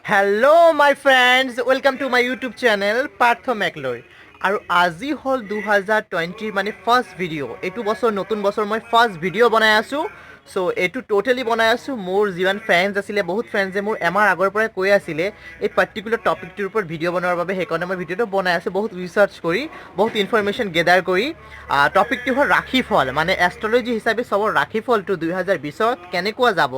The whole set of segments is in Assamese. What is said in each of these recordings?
Hello my friends, welcome to my YouTube channel Partha মেকলৈ। আৰু আজি হ'ল 2020ৰ মানে ফাৰ্ষ্ট ভিডিঅ'। এইটো বছৰ, নতুন বছৰ, মই ফাৰ্ষ্ট ভিডিঅ' বনাই আছোঁ। চ' এইটো ট'টেলি বনাই আছোঁ। মোৰ যিমান ফ্ৰেণ্ডছ আছিলে, বহুত ফ্ৰেণ্ডছে মোৰ এমাহ আগৰ পৰাই কৈ আছিলে এই পাৰ্টিকুলাৰ টপিকটোৰ ওপৰত ভিডিঅ' বনোৱাৰ বাবে। সেইকাৰণে মই ভিডিঅ'টো বনাই আছোঁ, বহুত ৰিচাৰ্চ কৰি, বহুত ইনফৰমেশ্যন গেডাৰ কৰি। টপিকটো হ'ল ৰাশিফল, মানে এষ্ট্ৰলজি হিচাপে চবৰ ৰাশিফলটো 2020ত কেনেকুৱা যাব,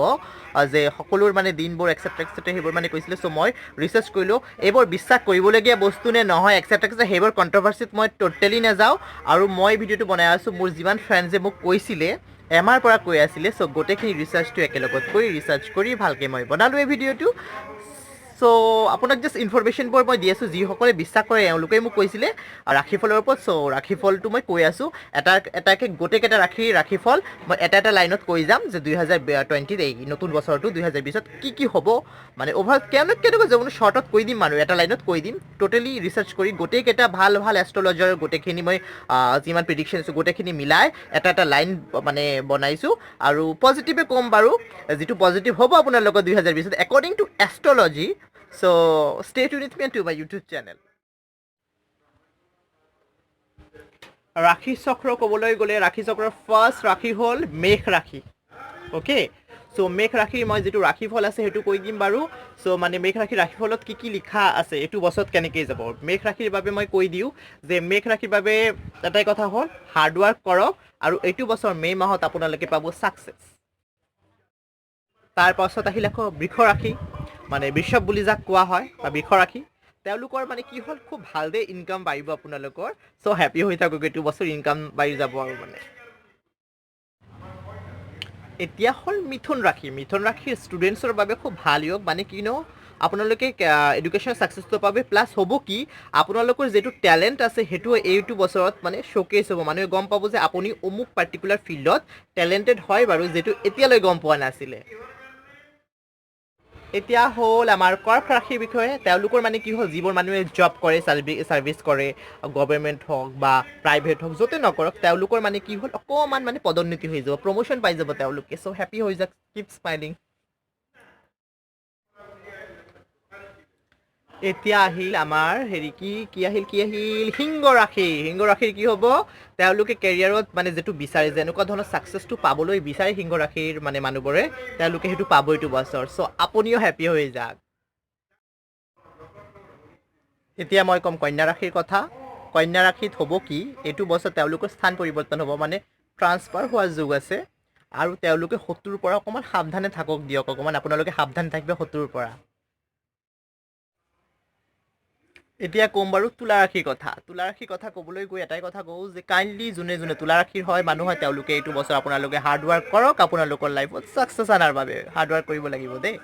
যে সকলোৰ মানে দিনবোৰ এক্সেপ্ট এক্সেপ্ট সেইবোৰ মানে কৈছিলে। চ' মই ৰিচাৰ্চ কৰিলোঁ, এইবোৰ বিশ্বাস কৰিবলগীয়া বস্তু নে নহয় এক্সেপ্ট এক্সেপ্ট, সেইবোৰ কণ্ট্ৰভাৰ্চিত মই ট'টেলি নাযাওঁ। আৰু মই ভিডিঅ'টো বনাই আছোঁ, মোৰ যিমান ফ্ৰেণ্ডছে মোক কৈছিলে, এমাৰ পৰা কৈ আছিলে। চ' গোটেইখিনি ৰিচাৰ্চটো একেলগত কৰি, ৰিচাৰ্চ কৰি ভালকৈ মই বনালোঁ এই ভিডিঅ'টো। চ' আপোনাক জাষ্ট ইনফৰমেশ্যনবোৰ মই দি আছোঁ। যিসকলে বিশ্বাস কৰে, এওঁলোকে মোক কৈছিলে ৰাশিফলৰ ওপৰত। চ' ৰাশিফলটো মই কৈ আছোঁ এটা এটাকৈ, গোটেইকেইটা ৰাশিৰ ৰাশিফল মই এটা এটা লাইনত কৈ যাম যে 2020ত, এই নতুন বছৰটো 2020ত কি কি হ'ব, মানে অভাৰ কেনেকুৱা যাব, শ্বৰ্টত কৈ দিম মানুহ, এটা লাইনত কৈ দিম। ট'টেলি ৰিচাৰ্চ কৰি গোটেইকেইটা ভাল ভাল এষ্ট্ৰলজাৰ গোটেইখিনি মই যিমান প্ৰিডিকশ্যন আছে গোটেইখিনি মিলাই এটা এটা লাইন মানে বনাইছোঁ। আৰু পজিটিভে ক'ম বাৰু, যিটো পজিটিভ হ'ব আপোনালোকৰ 2020ত according to astrology. So stay tuned with me to my YouTube channel. ৰাশি চক্ৰ ক'বলৈ গ'লে ৰাশি চক্ৰৰ ফাৰ্ষ্ট ৰাশি হ'ল মেষ ৰাশি। অ'কে, চ' মেষ ৰাশিৰ মই যিটো ৰাশিফল আছে সেইটো কৈ দিম বাৰু। চ' মানে মেষ ৰাশিৰ ৰাশিফলত কি কি লিখা আছে, এইটো বছৰত কেনেকৈ যাব মেষ ৰাশিৰ বাবে মই কৈ দিওঁ যে মেষ ৰাশিৰ বাবে এটাই কথা হ'ল, হাৰ্ডৱৰ্ক কৰক আৰু এইটো বছৰ মে' মাহত আপোনালোকে পাব ছাকচেছ। তাৰ পাছত আহিল আকৌ বৃষ ৰাশি, মানে বৃষভ বুলি যাক কোৱা হয় বা বৃষ ৰাশি। তেওঁলোকৰ মানে কি হ'ল, খুব ভাল দেই, ইনকাম বাঢ়িব আপোনালোকৰ। চ' হেপী হৈ থাকক, এইটো বছৰ ইনকাম বাঢ়ি যাব। আৰু মানে এতিয়া হ'ল মিথুন ৰাশি। মিথুন ৰাশিৰ ষ্টুডেণ্টছৰ বাবে খুব ভাল হওক, মানে কিনো আপোনালোকে এডুকেশ্যন ছাকচেছটো পাব। প্লাছ হ'ব কি, আপোনালোকৰ যিটো টেলেণ্ট আছে সেইটো এইটো বছৰত মানে শ্ব'কেছ হ'ব। মানুহে গম পাব যে আপুনি অমুক পাৰ্টিকুলাৰ ফিল্ডত টেলেণ্টেড হয় বাৰু, যিটো এতিয়ালৈ গম পোৱা নাছিলে। এতিয়া হ'ল আমাৰ কৰ্ক ৰাশিৰ বিষয়ে। তেওঁলোকৰ মানে কি হ'ল, যিবোৰ মানুহে জব কৰে, ছাৰ্ভিচ কৰে, গভৰ্ণমেণ্ট হওক বা প্ৰাইভেট হওক, য'তে নকৰক, তেওঁলোকৰ মানে কি হ'ল, অকণমান মানে পদোন্নতি হৈ যাব, প্ৰমোশ্যন পাই যাব তেওঁলোকে। চ' হেপী হৈ যাওক, কিপ স্মাইলিং। এতিয়া আহিল আমাৰ হেৰি, কি কি আহিল, কি আহিল, সিংহ ৰাশি। সিংহ ৰাশিৰ কি হ'ব, তেওঁলোকে কেৰিয়াৰত মানে যিটো বিচাৰে, যেনেকুৱা ধৰণৰ ছাকচেছটো পাবলৈ বিচাৰে সিংহ ৰাশিৰ মানে মানুহবোৰে, তেওঁলোকে সেইটো পাব এইটো বছৰ। চ' আপুনিও হেপী হৈ যাওক। এতিয়া মই ক'ম কন্যা ৰাশিৰ কথা। কন্যা ৰাশিত হ'ব কি, এইটো বছৰ তেওঁলোকৰ স্থান পৰিৱৰ্তন হ'ব, মানে ট্ৰান্সফাৰ হোৱাৰ যুগ আছে। আৰু তেওঁলোকে শত্ৰুৰ পৰা অকণমান সাৱধানে থাকক দিয়ক, অকণমান আপোনালোকে সাৱধানে থাকিব শত্ৰুৰ পৰা। এতিয়া ক'ম বাৰু তুলা ৰাশিৰ কথা। তুলা ৰাশিৰ কথা ক'বলৈ গৈ এটাই কথা কওঁ যে কাইণ্ডলি যোনে যোনে তুলা ৰাশিৰ হয় মানুহ হয়, তেওঁলোকে এইটো বছৰ আপোনালোকে হাৰ্ডৱৰ্ক কৰক, আপোনালোকৰ লাইফত ছাকচেছ অনাৰ বাবে হাৰ্ডৱৰ্ক কৰিব লাগিব দেই।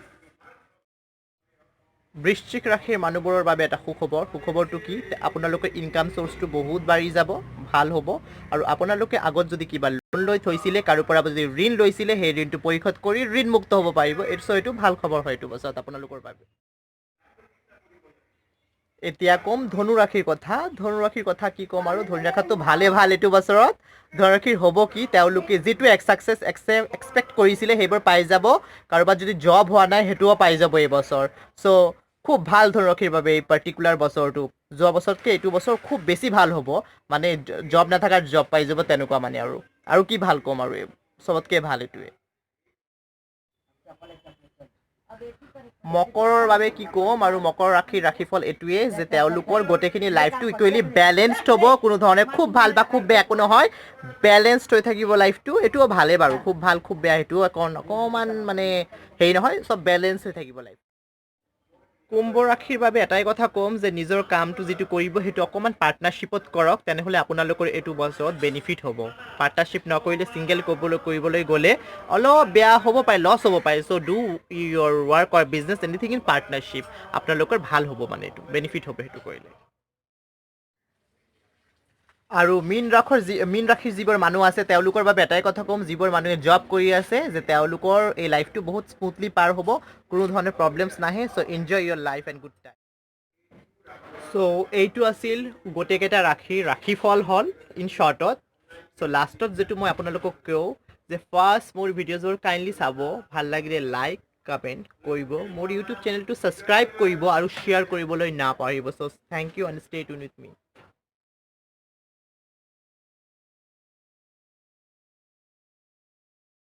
বৃশ্চিক ৰাশিৰ মানুহবোৰৰ বাবে এটা সুখবৰ। সুখবৰটো কি, আপোনালোকৰ ইনকাম চ'ৰ্চটো বহুত বাঢ়ি যাব, ভাল হ'ব। আৰু আপোনালোকে আগত যদি কিবা লোন লৈ থৈছিলে, কাৰো পৰা যদি ঋণ লৈছিলে, সেই ঋণটো পৰিশোধ কৰি ঋণমুক্ত হ'ব পাৰিব। এইটো ভাল খবৰ হয় এইটো বছৰত আপোনালোকৰ বাবে। এতিয়া ক'ম ধনুৰাশিৰ কথা। ধনুৰাশিৰ কথা কি ক'ম আৰু, ধৰি ৰখাটো ভালে ভাল এইটো বছৰত। ধনুৰাশিৰ হ'ব কি, তেওঁলোকে যিটো ছাকচেছ এক্সপেক্ট কৰিছিলে সেইবোৰ পাই যাব। কাৰোবাৰ যদি জব হোৱা নাই সেইটোও পাই যাব এই বছৰ। চ' খুব ভাল ধনুৰাশিৰ বাবে এই পাৰ্টিকুলাৰ বছৰটো। যোৱা বছৰতকৈ এইটো বছৰ খুব বেছি ভাল হ'ব, মানে জব নাথাকাৰ জব পাই যাব তেনেকুৱা মানে। আৰু কি ভাল ক'ম আৰু, চবতকৈ ভাল এইটোৱে। মকৰৰ বাবে কি ক'ম আৰু, মকৰ ৰাশিৰ ৰাশিফল এইটোৱে যে তেওঁলোকৰ গোটেইখিনি লাইফটো ইকুৱেলি বেলেঞ্চড হ'ব, কোনো ধৰণে খুব ভাল বা খুব বেয়া একো নহয়, বেলেঞ্চড হৈ থাকিব লাইফটো। এইটোও ভালেই বাৰু, খুব ভাল খুব বেয়া সেইটোও অকণমান মানে হেৰি নহয়, চব বেলেঞ্চ হৈ থাকিব লাইফ। কুম্ভ ৰাশিৰ বাবে এটাই কথা ক'ম যে নিজৰ কামটো যিটো কৰিব সেইটো অকণমান পাৰ্টনাৰশ্বিপত কৰক, তেনেহ'লে আপোনালোকৰ এইটো বছৰত বেনিফিট হ'ব। পাৰ্টনাৰশ্বিপ নকৰিলে ছিংগল কৰিবলৈ গ'লে অলপ বেয়া হ'ব পাৰে, লছ হ'ব পাৰে। So do your work or business anything in partnership, আপোনালোকৰ ভাল হ'ব, মানে এইটো বেনিফিট হ'ব সেইটো কৰিলে। আৰু মীন ৰাশিৰ যিবোৰ মানুহ আছে তেওঁলোকৰ বাবে এটাই কথা ক'ম, যিবোৰ মানুহে জব কৰি আছে, যে তেওঁলোকৰ এই লাইফটো বহুত স্মুথলি পাৰ হ'ব, কোনো ধৰণৰ প্ৰব্লেমছ নাহে। So enjoy your life and good time. So এইটো আছিল গোটেইকেইটা ৰাশিৰ ৰাশিফল হ'ল ইন শ্বৰ্টত। চ' লাষ্টত যিটো মই আপোনালোকক কওঁ যে ফাৰ্ষ্ট মোৰ ভিডিঅ'বোৰ কাইণ্ডলি চাব, ভাল লাগিলে লাইক, কমেণ্ট কৰিব, মোৰ ইউটিউব চেনেলটো ছাবস্ক্ৰাইব কৰিব আৰু শ্বেয়াৰ কৰিবলৈ নাপাহৰিব। So thank you and stay tune with me.